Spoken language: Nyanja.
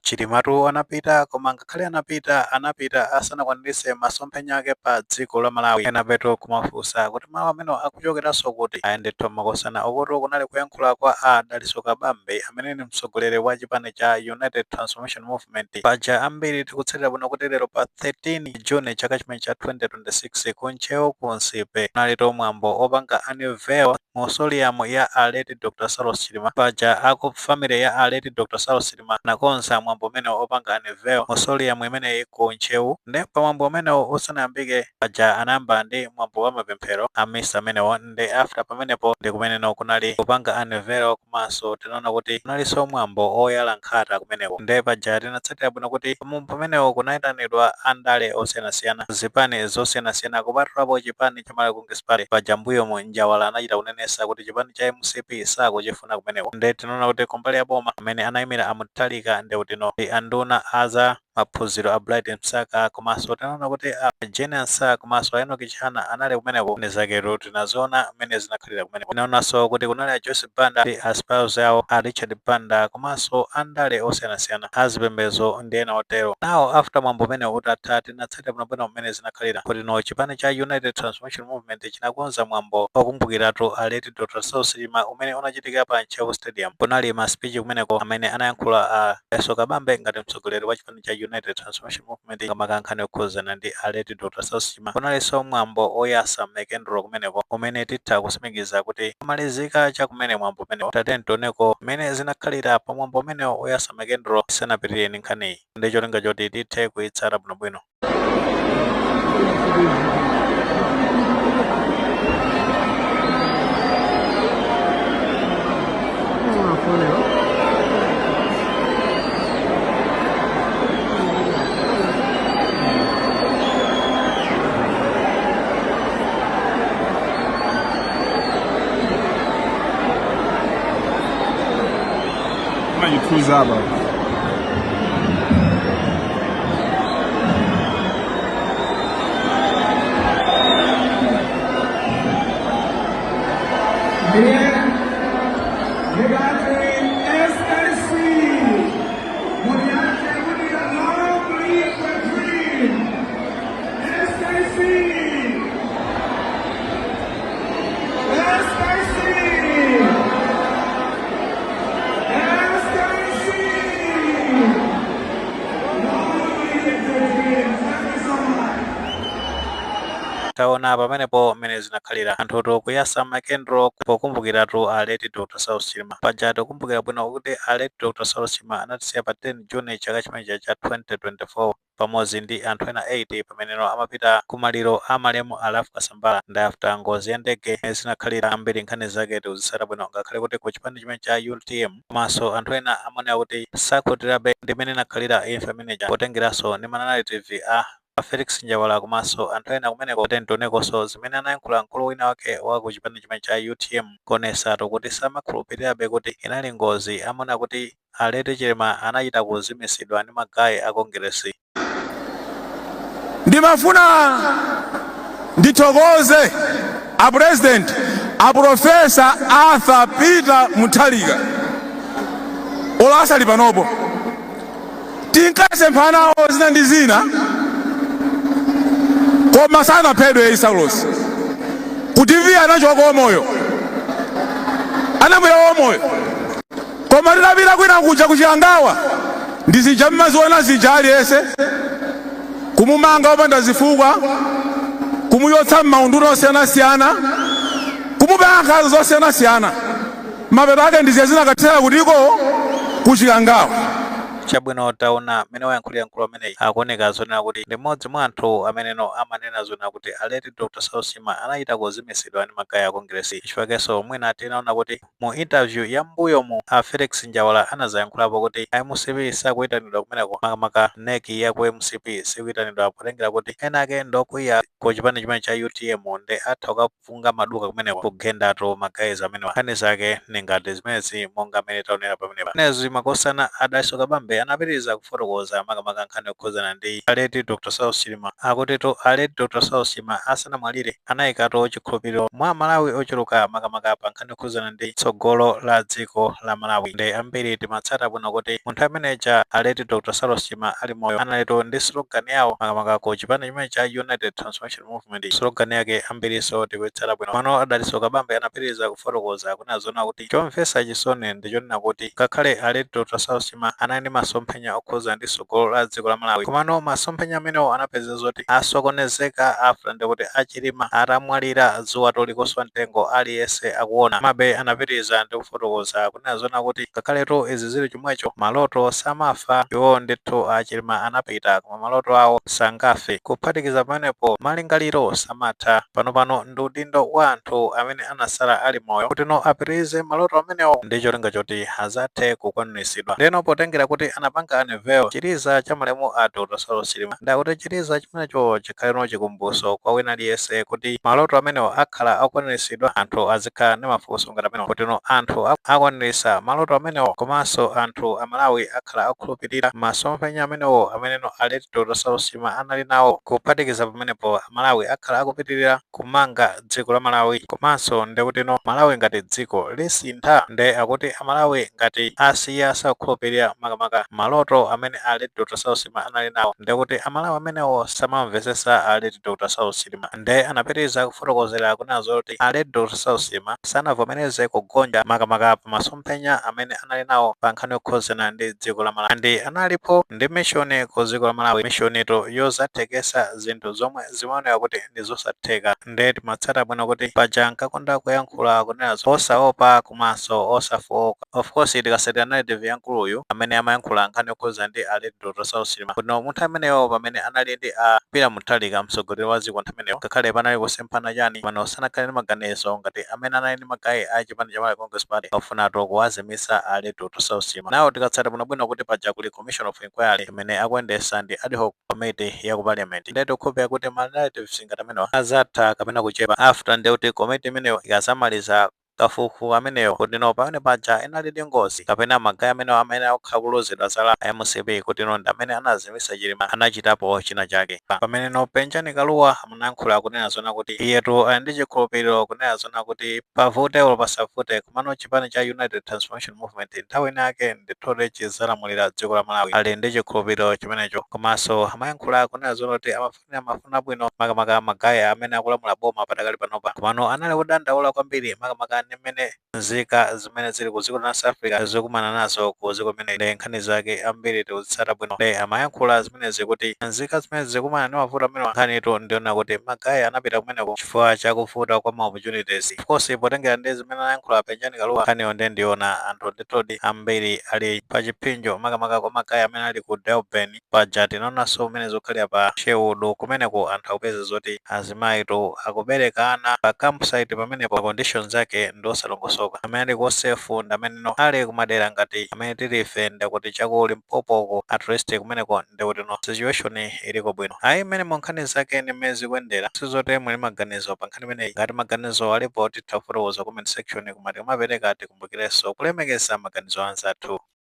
Chilimatu anapita, koma ngakhale anapita, anapita asanakwaniritse masomphenya ake pa dziko la Malawi. Enapeto kumafunsa kuti mawu amene akuchokeranso kuti ayi ndithu makosana. Ukuti kunali kuyankhula kwa a Dalitso Kabambe, amene ni mtsogoleri wa chipani cha United Transformation Movement. Paja ambiri tikutsatira bwino kuti lero pa 13 June chaka chimene cha 2026, ku Ntcheu ku Nsipe kunali mwambo opanga unveil mausoleum ya a late Dr Saulos Chilima. Paja aku family ya a late Dr Saulos Chilima anakonza mwambo umene opanga unveil mausoleum imeneyi ku Ntcheu. Ndi pamwambo umenewo usanayambike, paja anayamba ndi mwambo wa mapemphero a misa amenewo, ndi after pamenepo ndi kumeneno kunali kupanga unveil, komanso tinaona kuti kunalinso mwambo oyala nkhata kumeneko. Ndi paja tinatsatira bwino kuti pamwambo pamenewo kunayitanidwa andale osiyanasiyana, zipani zosiyanasiyana, kupatulapo chipani cha Malawi Congress Party. Paja mbuyomu Njawala anachita kunenesa kuti chipani cha MCP sakuchifuna kumeneko. Ndi tinaona kuti kumbali ya boma amene anayimira a Mutharika ndi kutino ndi anduna aza maphunziro a Bright Msaka, komanso tinaona kuti a Jane Ansah komanso a Enoch Chihana anali kumeneko. Ndi zaketu tinaziona mmene zinakhalira kumeneko. Tinaonanso kuti kunali a Joyce Banda ndi a spouse awo a Richard Banda, komanso andale osiyanasiyana, azipembedzo ndi ena otero nawo. After mwambo umene utatha, tinatsatira bwinobwino mmene zinakhalira kuti no chipani cha United Transformation Movement chinakonza mwambo okumbukiratu a late Dr Saulos Chilima umene unachitika pa Ntcheu Stadium. Kunali ma speech kumeneko amene anayankhula a Dalitso Kabambe ngati mtsogoleri wa chipani cha United Transformation Movement, makamaka okhuzana ndi a late Dr Saulos Chilima. Kunalinso mwambo oyasa makandulo kumeneko umene titha kusimikiza kuti kumalizika chakumene mwambo umenewo. Tatiyeni tioneko mmene zinakhalira pa mwambo umenewo oyasa makandulo isanapitirire ndi nkhaniyi, ndi cholinga choti tithe kuyitsata bwinobwino. Manje apa. Ndikati SKC, muyankhe kuti "Long live the dream." SKC, SKC, SKC. Long live the dream. Thank you so much. Taona pamenepo mmene zinakhalira, anthutu kuyasa makandulo pokumbukiratu a late Dr Saulos Chilima. Paja tikumbukira bwino kuti a late Dr Saulos Chilima anatisiya pa 10 June chaka chimenechi cha 2024 pamodzi ndi anthu ena 8, pameneno amapita kumaliro a malemu a Ralph Kasambara. Ndi after ngozi ya ndege zinakhalira, ambiri nkhani zake tikuzitsata bwino, ngakhale kuti ku chipani chimene cha UTM komanso anthu ena amaoneka kuti sakhutirabe ndi mmene inakhalira imfa imeneja, potengeranso ndi ma narrative a Felix Njawala komanso anthu ena kumeneko. Tionekonso zimene anayankhula mkulu wina wake wa ku chipani chimene cha UTM, kuonesatu kuti samakhulupirirabe kuti inali ngozi, amaona kuti a late Chilima anachita kuzimisidwa ndi ma guys a Kongeresi. Ndimafuna ndithokoze a President, a Professor Arthur Peter Mutharika. Olo asali panopo, tinkasemphanawo zina ndi zina, koma sanaphedwe. Saulos ku TV anachoka omoyo, anabwera omoyo, koma tinapita kwina kuja kuchikangawa ndi zija mmaziona zija, aliyense kumumanga opanda zifukwa, kumuyotsa m'maunduna osiyanasiyana, kumupanga nkhanza zosiyanasiyana. Mapeto ake ndiziya zinakathera kutiko? Kuchikangawa. Chabwino, taona mmene wayankhulira mkulu ameneyi. Akuoneka zonena kuti ndi mmodzi mwa anthu ameneno amanena zonena kuti a late Dr Saulos Chilima anachita kuzimisidwa ndi ma guys a Kongeresi. Chifukwakenso mwina tinaona kuti mu interview ya mbuyomu a Felix Njawala anazayankhulapo kuti MCP sakuyitanidwa kumeneko, makamaka NEC ya ku MCP sikuyitanidwa, potengera kuti ena ake ndokwiya ku chipani chimene cha UTM ndi atha kukafunga maduka kumeneko, kugendatu ma guys amenewa. Nkhani zake ni ngati zimenezi monga amene taonera pamenepa. Zimenezi makosana a Dalitso Kabambe. Kabambe anapitiriza kufotokoza makamaka nkhani yokhuzana ndi a late Dr Saulos Chilima. Akutitu a late Dr Saulos Chilima asanamwalire anayikatu chikhulupiriro mwa Malawi ochuluka, makamaka pa nkhani yokhuzana ndi tsogolo la dziko la Malawi. Ndi ambiri timatsata bwino kuti munthu ameneja, a late Dr Saulos Chilima, ali moyo analitu ndi slogan yawo makamaka ku chipani chimene cha United Transformation Movement. Slogan yake ambiriso tikuitsata bwino. Pano a Dalitso Kabambe anapitiriza kufotokoza kunena zona kuti chomvetsa chisoni ndi chonena kuti ngakhale a late Dr Saulos Chilima anali ndi masomphenya okhuza ndi tsogolo la dziko la Malawi, komano masomphenya amenewo anapeza zoti asokonezeka after ndikuti a Chilima atamwalira, dzuwa tolikoswa mtengo, aliyense akuona. Mabe anapitiriza ndi kufotokoza kunena zona kuti ngakhaletu izi zili chomwecho, maloto samafa. Iwo ndithu a Chilima anapita, koma maloto awo sangafe. Kuphatikiza pamenepo, malingaliro samatha. Panopano ndi udindo wa anthu amene anasala ali moyo kuti no apitirize maloto amenewo ndi cholinga choti azathe kukwaniritsidwa. Ndeno potengera kuti anapanga unveil chiliza cha malemu a Dr Saulos Chilima, ndakuti chiliza chimenecho chikhaleno chikumbuso kwa wina aliyense kuti maloto amenewo akhala akwaniritsidwa. Anthu azikhala ndi mafunso ngati amenewo kuti no anthu akwaniritsa maloto amenewo, komanso anthu Amalawi akhala akhulupirira masomphenya amenewo ameneno a late Dr Saulos Chilima anali nawo. Kuphatikiza pamenepo, Amalawi akhala akupitirira kumanga dziko la Malawi, komanso ndikuti no Malawi ngati dziko lisintha. Nde akuti Amalawi ngati asiya sakukhulupirira makamaka maloto amene a late Dr Saulos Chilima anali nawo, ndikuti Amalawi amenewo samamvesesa a late Dr Saulos Chilima. Nde anapitiriza kufotokozera kunena zoti a late Dr Saulos Chilima sanavomereze kugonja makamaka pa masomphenya amene anali nawo pa nkhani yokhuzana ndi dziko la Malawi, ndi analipo ndi mission ku dziko la Malawi, mission ito yozathekesa zinthu zomwe zimaoneka kuti ndi zosatheka. Nde timatsata bwino kuti paja nkakonda kuyankhula kunena osaopa komanso osafowoka. Of course, tikasatira narrative ya mkuluyu amene amayankhula nkhani yokhuza ndi a late Dr Saulos Chilima, kuti munthu ameneyo pamene anali ndi a Peter Mutharika, mtsogoleri wa dziko nthawi imeneyo, ngakhale panali kusemphana chani, pano sanakhale ndi maganizo ngati amene anali ndi ma guy a chipani cha Malawi Congress Party ofunatu kuwazimisa a late Dr Saulos Chilima. Nawo tikatsata bwinobwino kuti paja kuli commission of inquiry imene akuyendesa ndi ad hoc committee ya ku parliament, ndiye tikukhulupirira kuti ma narratives ngati amenewa azatha kapena kuchepa after ndi kuti committee imeneyo ikazamaliza kafukufuku ameneyo, kuti no pamene paja inali ndi ngozi kapena ma guy amenewo amene akukhala kulozedwa zala MCP kuti no ndi amene anazimisa Chilima anachitapo china chake. Pamene no Penjani Kaluwa amayankhula kunena zona kuti iyetu ali ndi chikhulupiriro kunena zona kuti pavute olo pasavute, komano chipani cha United Transformation Movement nthawi ina yake ndithudi chizalamulira dziko la Malawi, ali ndi chikhulupiriro chimenecho. Komanso amayankhula kunena zona kuti amafunira mafuna bwino makamaka ma guy amene akulamula boma padakali panopa, komano anali kudandaula kwambiri makamaka ndi mmene nzika zimene zili ku dziko la South Africa zikumana nazo ku dziko limene. Ndi nkhani zake ambiri tikuzitsata bwino. Ndi amayankhula zimenezi kuti nzika zimene zikumana ndi mavuto amenewa, nkhanitu ndiona kuti ma guy anapita kumeneko chifukwa chakuvuta kwa ma opportunities. Of course, potengera ndi zimene anayankhula Penjani Kaluwa, nkhaniyo ndi ndiona anthu ndithudi ambiri ali pa chipsinjo, makamaka kwa ma guy amene ali ku Durban. Paja tinaonanso kumene zokhalira pa Sherwood kumeneko, anthu akupeza zoti azimayitu akubereka ana pa campsite pamenepo, conditions ake ndi osalongosoka. Amene ali ku safe ndi amene ali kumadera ngati amene tilife, ndikuti chaku Limpopoko, at least kumeneko ndikuti no situation iliko bwino. Ayi, mmene mu nkhani zake ndi mmene zikuyendera. Sizoti muli maganizo pa nkhani imeneyi? Ngati maganizo alipo, titha kufotokoza comment section, koma tikamapereka tikumbukirenso kulemekeza maganizo anzathu.